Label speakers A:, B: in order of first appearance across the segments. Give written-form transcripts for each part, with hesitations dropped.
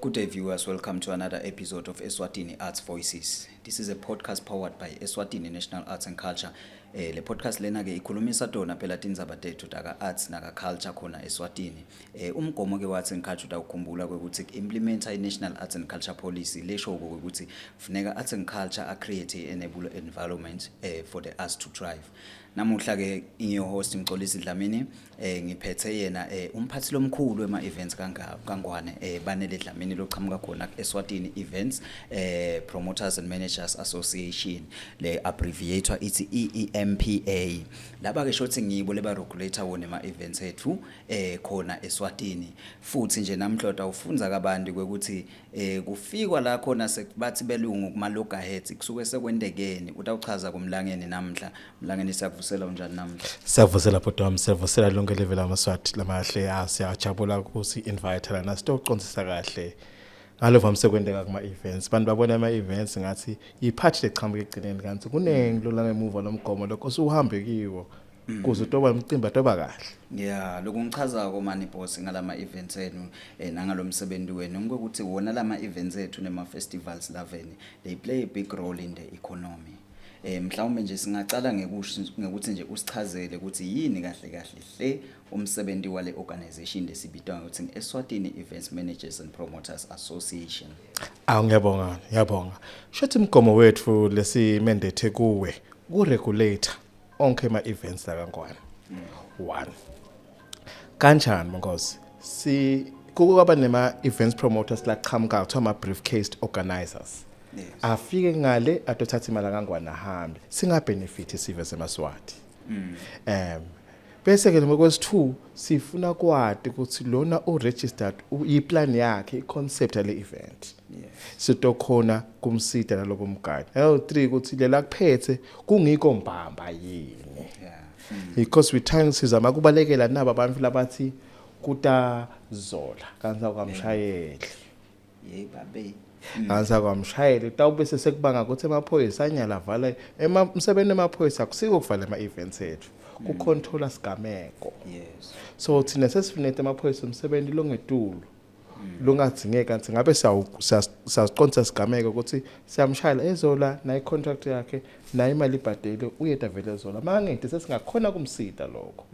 A: Good day, viewers. Welcome to another episode of Eswatini Arts Voices. This is a podcast powered by Eswatini National Arts and Culture. Le podcast lena ke ikhulumisa tona phela tindzaba tethu taka arts naka culture khona Eswatini. Umgomo ke wa-Arts and Culture utawukhumbula kwekuthi implementa i-National Arts and Culture Policy, lesho ukuthi funeka arts and culture a create enable environment for the arts to thrive. Namuhla ke ngiyo host Mxolisi Dlamini, ngiphethe yena umphathi lomkhulu ema events kanga kangwane, Banele Dlamini, lochamuka khona eSwatini Events Promoters and Managers Association, le abbreviator ithi EEMPA. Laba ke shothi ngibo leba regulator wona ema events ethu khona eSwatini. Futhi nje namhla ufunza kabanti kwekuthi kufikwa la khona sekubathi belungu kuma loggerheads, kusuke sekwentekeni. Utawuchaza kumlangeni namhla. Mlangeni, siyakuvusela. Unjani namhla?
B: Siyavusela, bhuti wami, siyavusela lonke live lamaSwati lamahle. Siyajabula ukuthi invite lana sitocondzisa kahle ngalovamise kwenteka kuma events. Bantu babona ama events ngathi iphathi lechamuka egcineni, kanti kunengi lo langemuva lomgomo lokho osuhambe kiwo kuze utoba umcimbi atoba kahle.
A: Yeah, lokungichazako mani boss ngalama events enu nangalomsebenzi wenu ngokuthi wona lama events ethu nema festivals laveni, they play a big role in the economy. Mhlawumbe nje singacala ngekusho ngekuthi nje usichazele ukuthi yini kahle kahle hle umsebenzi wale organization lesibitwa ngokuthi Eswatini Events Managers and Promoters Association.
B: Awu, ngiyabonga, ngiyabonga. Shothi umgomo wethu lesi mandate kuwe ku regulate onke ama events la kaNgwane. One. Kanjani, Monkosi? Si kukwaba nema events promoters laqhamuka kuthiwa ama briefcase organizers. Afike ngale atothatha imali kaNgwane ahambe. Singa benefit sive semaSwati. Bese ke noma kwesi2 sifuna kwati ukuthi lona u registered, i-plan yakhe, i-concept yale event. Sitokhona kumsida naloko mgadi. Hello 3 ukuthi lela kuphethe kungiko mbamba yini. Because we trying, sizama kubalekela nabo abantu labathi kutazola kanti akwamshayeli.
A: Yey babe.
B: Kanti akwamshayeli, tawube sekubanga ukuthi emaphoyisa anyala vala ema umsebenzi emaphoyisa. Akusiko kuvala ama events ethu, kucontrola sigameko. So thina sesifunete amaphoyisa umsebenzi longetulu longadzingeka kanti ngabe siyaziqondisa sigameko ukuthi siyamshayela ezola naye contract yakhe naye imali ibhadele uyeda vele ezola mangede sesingakhona kumsida lokho.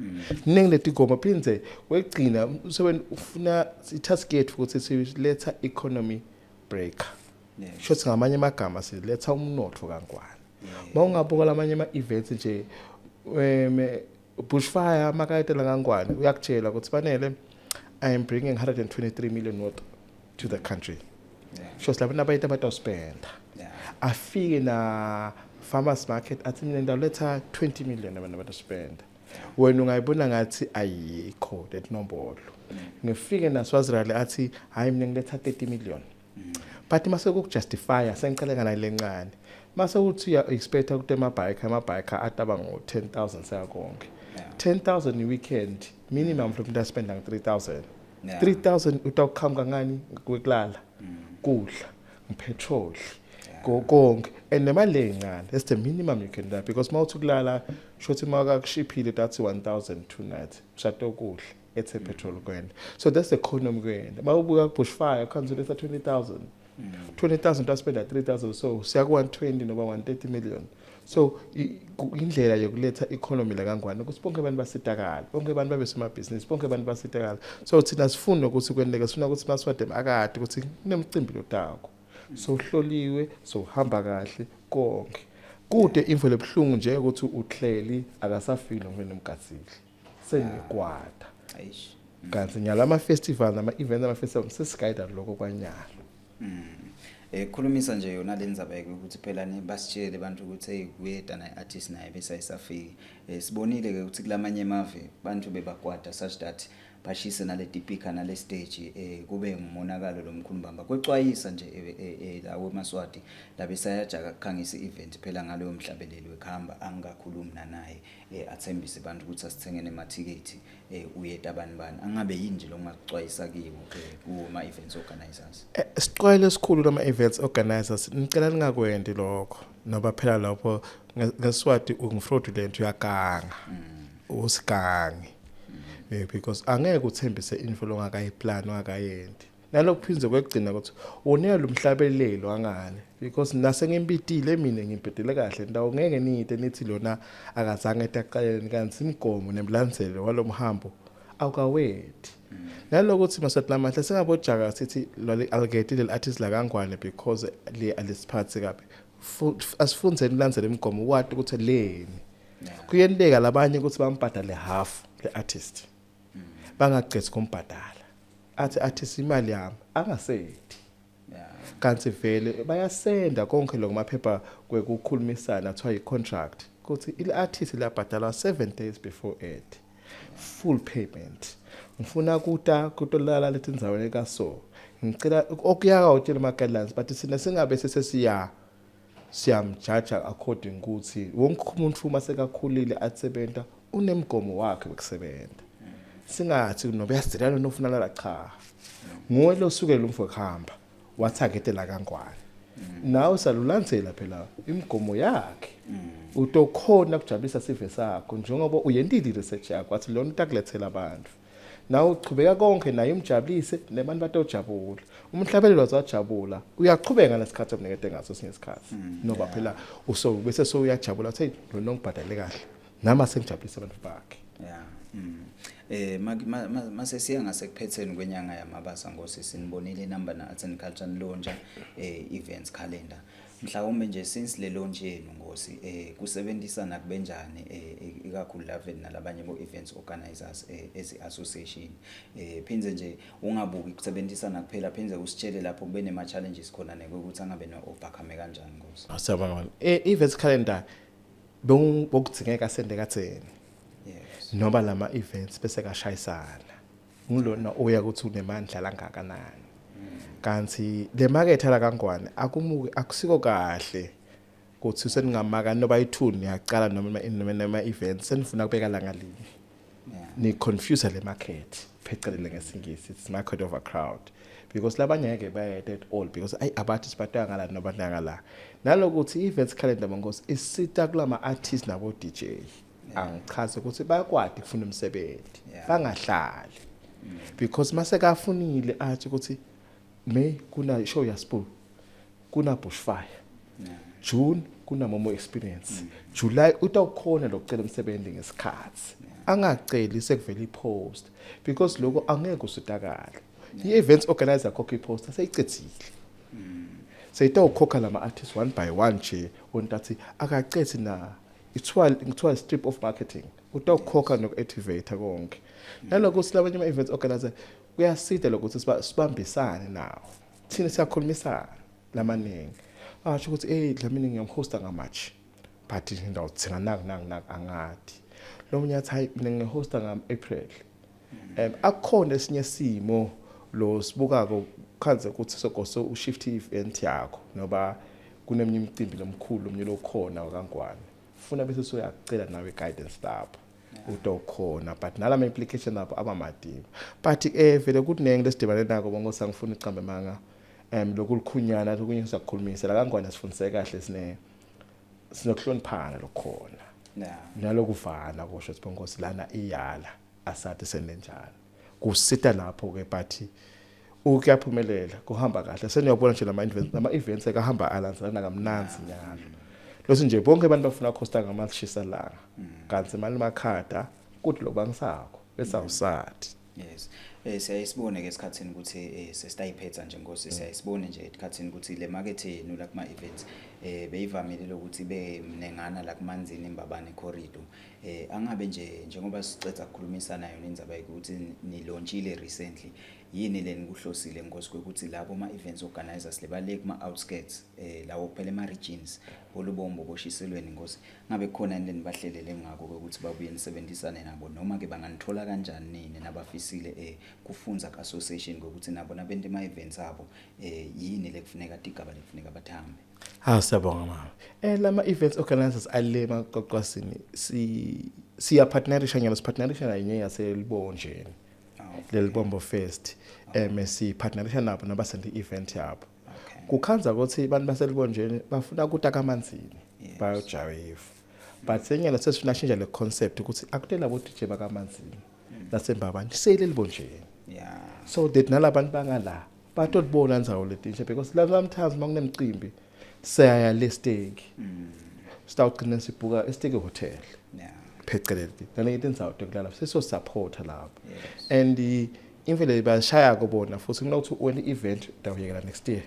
B: Ningi letigoma. Phindze kwegcina umsebenzi ufuna i-task yethu ukuthi siletha economy breaker. Shothi ngamanye amagama siletha umnotho kaNgwane. Mawungabuka lamanye ama events nje, bushfire makayetela kaNgwane, uyakutshela ukuthi, "Banele, I am bringing 123 million worth to the country." Shothi labantu abayita batawuspenda. Afike na farmers market athi, "Mina ngidawuletha 20 million abantu abatospenda." Wena ungayibona ngathi ayikho let nombolo. Ngifike na Swaziland athi, "Hayi, mina ngiletha 30 million." But mase kukujustify sengicela ngana lencane. Mase uthi uya expect ukuthi ama bike ataba ngo 10,000 seyakonke. 10,000 i weekend minimum from umuntu spenda ngo 3000. 3000 utawuqhamuka ngani? Kwekulala, kudla, petrol, konke and nemali lencane. That's the minimum you can do, because mawuthi kulala shothi makakushiphile that's 1000 two nights, ushade ukudla ethe petrol kwenda. So that's the economy kwenda. Mawubuka bushfire comes letha 20,000, 20,000 taspenda 3000, so siya ku 120 noma 130 million. So indlela yokuletha economy la kaNgwane ukuthi bonke abantu basitakala, bonke abantu babe semabhizinisi, bonke abantu basitakala. So thina sifuna ukuthi kwenteke, sifuna ukuthi maswade akade ukuthi kunemicimbi lotako so uhloliwe, so uhamba kahle konke. Kude imvo lebuhlungu nje ukuthi uhleli akasafiki nomfene emgadzile senikwata.
A: Eish.
B: Kanti nyalo ama festival nama events, ama festival sesigayida lokho kwanyalo.
A: Khulumisa nje yona le ndzaba ukuthi phela ni basitshele abantu ukuthi hey, kuyeda na artist naye bese ayisafiki. Sibonile ke ukuthi kulamanye emave bantu bebakwata such that bashise nale tipika nale stage, kube ngumonakalo lomkhulu mbamba. Kwecwayisa nje lawo emaSwati labe sayajaka kukhangisa event phela ngaloyo mhlabeleli wekhamba angakhulumi nanaye, athembise abantu ukuthi asithengene emathikithi, uyeta abantu bani angabe yini nje lokungacwayisa kiwo kuma events organizers.
B: Isixwayelo esikhulu lama events organizers, nicela ningakwendi lokho noba phela lapho ngeSwati ungfraudulent, uyaganga, usigangi, because angeke uthembise info longakayiplan, ongakayendi. Nalokuphindze kwekugcina ukuthi wonela lumhlabelelo angale, because nase ngimbitile mina ngimbhedele kahle ndawo, ngeke niyite nithi lona akazange etaqaleni, kanti imigomo nemlandzelo walomhambo awukawethi. Nalokuthi Maswati lamahle, singabojaka sithi lwale aliketi leli artist la kaNgwane because le alisiphathi kabi. Asifundzeni kulandzela imigomo, wati ukuthi leni. Kuyenteka labanye ukuthi bambhadale half le artist, bangagcesi kumbhadala, athi artist imali yami angasethi, kanti vele bayasenda konke lokho maphepha kwekukhulumisana, kuthiwa i-contract, kuthi ile-artist liyabhadalwa 7 days before it, full payment. Ngifuna kuta kutolala letindzaweni kaso, ngicela okuyaka utshela ama-guidelines, but sina singabe sesesiya siyamjaja according ukuthi wonke umuntu uma sekakhulile atsebenta unemgomo wakhe wekusebenza. Singathi noba uyasidela nofuna lala, cha, nguwe losukela umfo kuhamba wathi aketela kaNgwane, nawe salulandzela phela imigomo yakhe, utokhona kujabulisa sive sakho njengoba uyentile i-research yakho, wathi lona utakulethela abantu, nawe uchubeka konke naye umjabulise, nebantu batojabula, umhlabelelo wajabula, uyachubeka lesikhathi omnikete ngaso sinye isikhathi, noba phela uso bese sowuyajabula uthi, "Hey, lona ngibhadale kahle, nami asengijabulisa abantu bakhe."
A: Yeah. Mase siya ngasekuphetheni kwenyanga yaMabasa, Nkosi, sinibonile inamba na Arts and Culture nilontsha events calendar. Mhlawumbe nje since le launch yenu, Nkosi, kusebenzisana kubenjani, ikakhulu laveni nalabanye bo events organizers as association? Phindze nje ungabuki kusebenzisana kuphela, phindze usitshele lapho kube nema challenges khona nekuthi angabe no overcome kanjani, Nkosi.
B: Siyabonga mama. Events calendar bekudzingeka sende katheni noba lama events bese kashayisana, ngilona oya ukuthi unemandla langakanani, kanti le market la kaNgwane akumuki, akusiko kahle kuthi seningamaka noba i2 niyaqala noma events senifuna kubeka langa linye, ni confuse le market, phecelele ngesingisi it's market over crowd, because labanye ngeke bayede at all, because ayi abathi sibatanga ngala noma ngala. Nalokuthi events calendar, Mankosi, isita kulama artists nabo DJ, angichaze ukuthi bayakwati kufuna umsebenzi, bangahlali, because mase kafunile athi ukuthi May kuna show yaSpo, kuna bushfire, June kuna Momo Experience, July utawukhona lokucela umsebenzi ngesikhathi, angaceli sekuvela ipost, because lokho angeke usitakale. I-events organizer khokha ipost seyicedzile, seyitawukhokha lama artists one by one nje, ontathi akacethi na ithiwa ngithiwa strip of marketing, utawukhokha noku-activate konke. Nalokho silabanye ama-events organizer kuyasida lokuthi sibambisane nawo, thina siyakhulumisana lamaningi, asho ukuthi, "Hey Dlamini, ngiyamhosta ngaMarch, but ngidawuthenga naku naku naku." Angathi lo munye athi, "Hayi, mina ngihosta ngam-April." Akukhona esinye simo lo sibukako khanze ukuthi sokose ushift event yakho noba kuneminye imicimbi lomkhulu omnye lokhona wakaNgwane, funa bese soyacela nawe guidance lapho utokhona, but nalama implication lapho abamadima, but vele kuningi lesidibane nako bonke, angifuni ucambe manga, lokulikhunyana lokunye siyakukhulumisa la kaNgwane, sifundise kahle, sinokuhloniphana lokhona nalokuvana kusho sibonkosi lana iyala asathi senenjalo kusita lapho ke, but ukuyaphumelela kuhamba kahle, seniyabona nje lama events ekahamba alandzana kamnandzi nyalo, losi nje bonke abantu bafuna costa ngamashisa langa, kanti imali makhada kuthi lobangisakho bese awusathi.
A: Yes. Siyayisibone ke esikhathini ukuthi sesitayiphetha nje, Nkosi, siyayisibone nje esikhathini ukuthi le market yenu la kuma events beyivamile lokuthi be mnengana la kuManzini Mbabane corridor. Angabe nje njengoba sicetha ukukhulumisana nayo nendzaba ukuthi ni launchile recently, yini leni kuhlosile, Nkosi, ukuthi labo ma events organizers lebale kuma outskirts lawo kuphela ema regions boLubombo, boShiselweni, Nkosi, ngabe kukhona yini lenibahlelele ngako ukuthi babuye nisebenzisane nabo, noma ke banganithola kanjani nini nabafisile kufunza ku association ukuthi nabo nabente ema events abo, yini lekufuneka tigaba lekufuneka bathambe?
B: Ha, siyabonga mama. Lama events organizers ale maqoqwasini siya partnerisha nyalo, sipartnerisha nayinye yaseLibonjeni, leLibombo Fest, si partnerisha nabo nabasende event yabo. Kukhanza ukuthi abantu baseLibonjeni bafuna ukuta kaManzini bayojayiva, but senyalo sesifuna shintsha le concept ukuthi akutela bo DJ bakaManzini naseMbabane seyile Libonjeni, so that nalabantu bangala. Batolibona ndzawo letinsha because la sometimes makunemcimbi siyaya le stake. Sitawugcina sibhuka esteke hotel. Phecelezi naletinye tindzawo tekulala siso supporta lapho. And imvelo bashaya kubona futhi kunokuthi wena i-event utawuyekela next year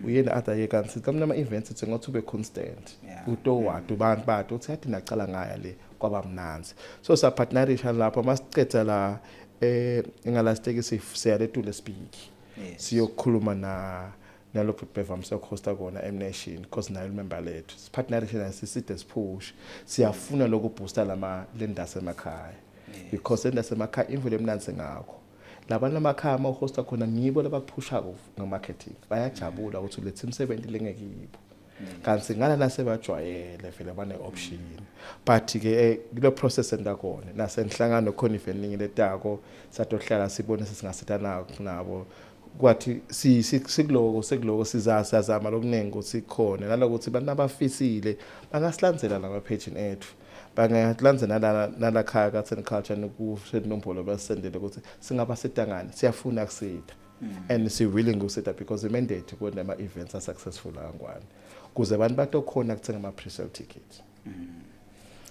B: uye na-other year, kanti kamanye ama-events ithi ngathi ube constant. Utowati abantu bathi uthi yathi nacala ngaya le kwaba mnanzi, so sapartnerisha lapho. Masicedza la engalasteki siya letule speak siyokhuluma na nalokhu bevamise ukuhosta kona M-Nation because nayo remember lethu sipartnerisha nayo, siside sipush, siyafuna lokhu booster lama lendase emakhaya because lendase emakhaya imvelo emnanzi ngakho labantu emakhaya uma uhosta khona ngibo labakuphushako nge-marketing, bayajabula ukuthi ulethe imisebenzi lengekibo, kanti ngala nasebajwayele vele bane-option. But-ke kulo process endakhona nasenhlangano khona iveningi letako satohlala sibone sesingasita nabo kwathi sikuloko sekuloko sizazama lokuningi ukuthi khona nalokuthi abantu abafisile bangasilandzela lama-page ethu, bangalandzela nala khaya ka-Arts and Culture nokusenombolo basendele ukuthi singabasita ngani. Siyafuna kusita and si-willing ukusita because i-mandate kunema-events a-successful angwane kuze abantu batokhona kuthenga ama-pre-sale ticket.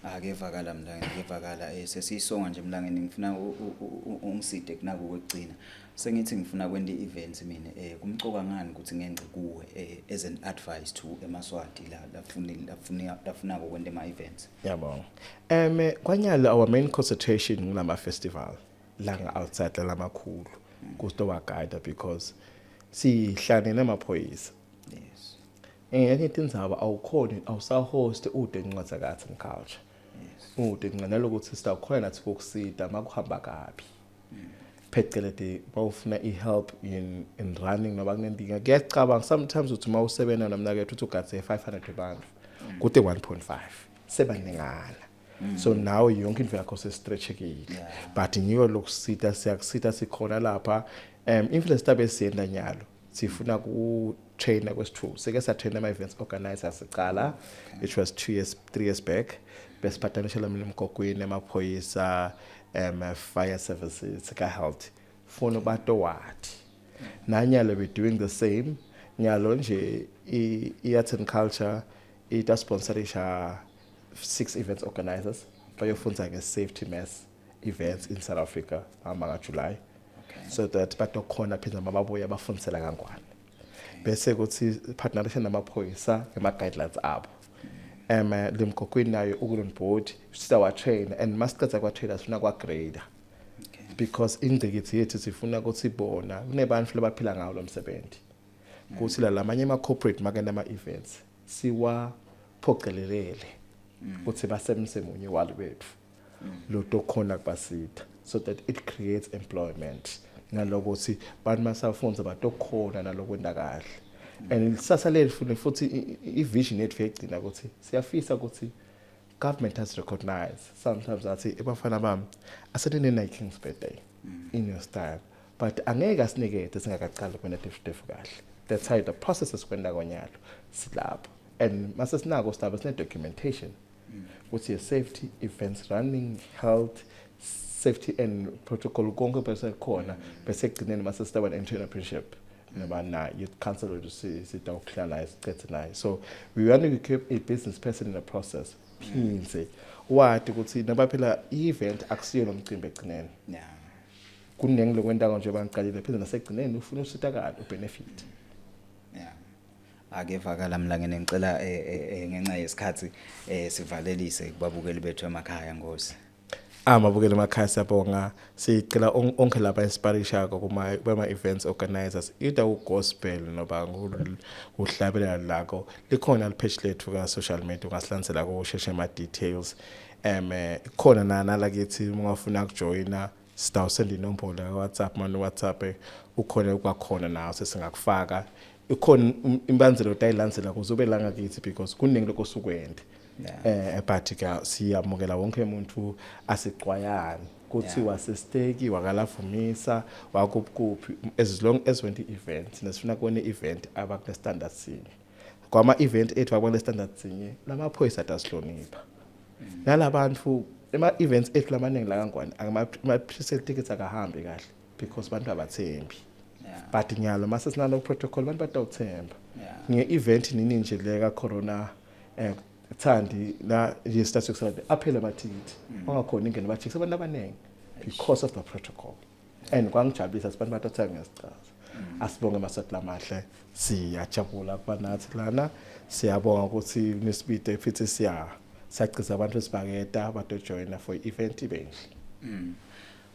A: Akevakala Mlangeni, kevakala. Sesiyisonga nje Mlangeni, ngifuna ungiside kunaku kwekugcina. Sengithi ngifuna kwenta i-events mina, kumcoka ngani ukuthi ngence kuwe as an advice to emaswati la lafuna kwenta ema events?
B: Yabonga. Kwanyalo our main concentration ngulama festival langa outside lamakhulu kustowa guide because sihlane namaphoyisa. Enye tindzaba awukhoni awusahost ude incwadi ka arts and culture. Ude nalokuthi sitawukhona nathi kokusita makuhamba kabi. Phecelezi bawufuna i-help in running noba kunenkinga, kuyacabanga sometimes uthi uma usebenza nomnakethu uthi ugadze 500 abantu kude 1.5 sebaningana, so nawe yonke into yakho sestretchekile. But ngiyo lokusita, siyakusita, sikhona lapha. Influence tabe siyenda nyalo sifuna ku trainer kwesi2, sike sa train ama events organizers sicala, it was 2 years, 3 years back, besiphathanisha mina emgogweni amaphoyisa, fire services ka health funa batowati. Nanyalo we doing the same nyalo nje i-arts and culture ita sponsorisha six events organizers bayofundza nge-safety mass events in South Africa hamba ka-July so that batokhona phinde mababuya bafundisela kangwane, bese kuthi partnership namaphoyisa ngema-guidelines abo. Lemgogweni nayo ukulon board sizawa train and masicedza kwa trainer sifuna kwa grader because ingcikithi yethu sifuna ukuthi bona kunebantu labaphila ngawo lo msebenzi kuthi la lamanye ama corporate makena ama events siwaphocelelele ukuthi basebenze munye walo wethu lo tokhona kubasita so that it creates employment nalokuthi bantu masafunza batokhona nalokwenta kahle. And lisasa lethu futhi i-vision yethu yegcina ukuthi siyafisa ukuthi government has recognized sometimes athi ebafana bami asenene King's birthday in your style, but angeke asinikete singakaqali kwena tefu kahle. That's how the process esikwenda konyalo silapho and mase sinako sitaba sine documentation ukuthi safety events running, health, safety and protocol konke bese khona, bese ekugcineni mase sitaba entrepreneurship noba na youth council wethu sitawukuhlala naye sicethe naye. So we want to keep a business person in the process phindze wati ukuthi noba phela i-event akusiyo nomcimbi ekugcineni kuningi lokwentako nje bangicalile phinde nasekugcineni ufuna usitakala ubenefit.
A: Yeah. Akevakala Mlangeni, ngicela ngenxa yesikhathi sivalelise kubabukeli bethu emakhaya ngosi.
B: Amabukeli emakhaya, siyabonga. Sicela onke lapha inspirishako kuma events organizers either u-gospel noba uhlabelela lako, likhona lipage lethu ka social media, ungasilandzela kusheshe ama details. Khona na nalakithi ungafuna ukujoyina sitawusenda inombolo ya WhatsApp manje, WhatsApp ukhona kwakhona nawo sesingakufaka ikhona imbandzelo utayilandzela ukuze ube la ngakithi because kuningi lokho osukwende. But ke siyamukela wonke umuntu, asicwayani kuthiwa sesteki wakalavumisa wakuphi, as long as went event nesifuna kubona event abakule standard sinye kwama event ethu abakule standard sinye lamaphoyisa atasihlonipha nalabantu. Ema events ethu lamaningi la kangwane ama pre-sale tickets akahambi kahle because abantu abathembi. But nyalo mase sinalo protocol, abantu batawuthemba. Nge-event nini nje le ka-corona, thandi la nje start kusala aphela amathikithi, bangakhona ingena bathikisi abantu abaningi because of the protocol, and kwangijabulisa ukuthi abantu batothenga ngesichaza. Asibonge Maswati lamahle, siyajabula kuba nathi lana. Siyabonga ukuthi nisibide futhi siyagciza abantu esibaketa batojoyina for i-event ibe inhle.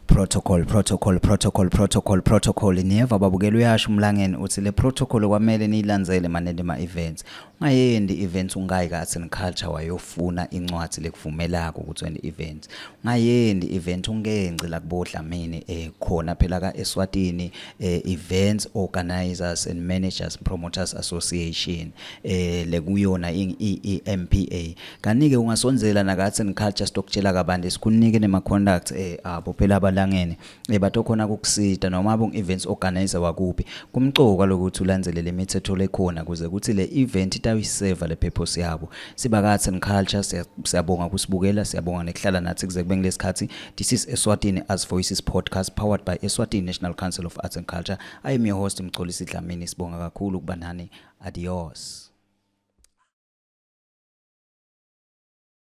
A: Protocol, protocol, protocol, protocol, protocol. Niyeva babukela, uyasho umlangeni uthi le protocol kwamele niyilandzele manene ma-events. Ungayendi events ungayi ka-arts and culture wayofuna incwadi lekuvumelako ukuthi wente events. Ungayendi event ungenci la kuboDlamini, khona phela ka-Eswatini Events Organizers and Managers Promoters Association, lekuyona i-MPA. Kanike ungasondzela naka Arts and Culture, sitokutshela kabanti, sikunike nema contacts abo phela abalangene, batokhona kukusita noma abo events organizer wakuphi. Kumcoka lokuthi ulandzele lemithetho lekhona kuze kuthi le event itayiseva le purpose yabo. Sibaka Arts and Culture siyabonga kusibukela, siyabonga nekuhlala nathi kuze kube ngilesikhathi. This is Eswatini Arts Voices podcast, powered by Eswatini National Council of Arts and Culture. I am your host, Mxolisi Dlamini. Sibonga kakhulu kuba nani. Adios.